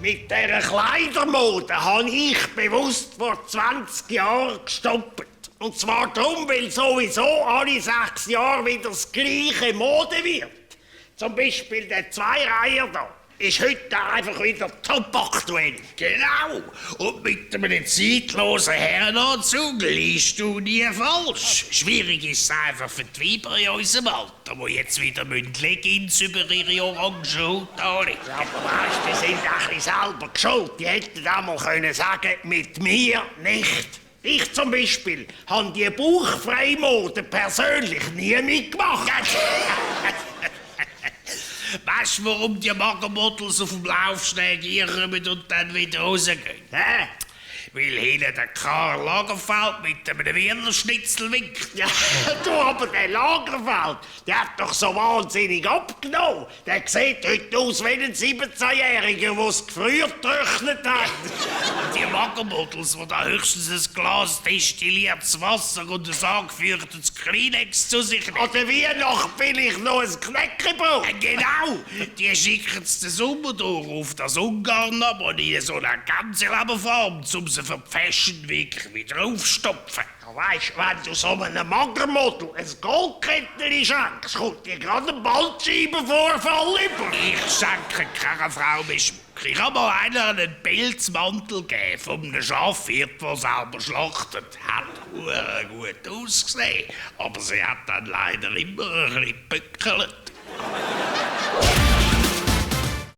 Mit dieser Kleidermode habe ich bewusst vor 20 Jahren gestoppt. Und zwar darum, weil sowieso alle 6 Jahre wieder das gleiche Mode wird. Zum Beispiel der Zweireiher da ist heute einfach wieder top aktuell. Genau. Und mit einem zeitlosen Herrenanzug liegst du nie falsch. Schwierig ist es einfach für die Weiber in unserem Alter, die jetzt wieder Leggings über ihre orange Haut anlegen. Ja, aber weißt, die sind ein bisschen selber geschuld. Die hätten auch mal können sagen, mit mir nicht. Ich zum Beispiel habe die Bauchfreimode persönlich nie mitgemacht. Weißt du, warum die Magermodels auf dem Laufsteg irren und dann wieder rausgehen? Hä? Weil hinten der Karl Lagerfeld mit einem Wiener Schnitzel winkt. Ja, du, aber der Lagerfeld, der hat doch so wahnsinnig abgenommen. Der sieht heute aus wie ein 17-Jähriger, der es gefriert getrocknet hat. Die Magermodels, die da höchstens ein Glas destilliertes Wasser und ein angeführtes Kleenex zu sich nehmen. Oder wie noch vielleicht noch ein Knäckebrot. Genau, die schicken es den Sommer durch auf das Ungarn ab und in so einer ganzen Leberform, um sie für die Fashion Week wieder aufstopfen. Ja, weisst, wenn du so einem Magermodel ein Goldkettchen schenkst, kommt dir gerade ein Bandscheibenvorfall über. Ich schenke keiner Frau mehr Schmuck. Ich habe mal einer einen Pelzmantel gegeben von einem Schafhirt, der selber schlachtet. Hat gut ausgesehen, aber sie hat dann leider immer ein bisschen geböckelt.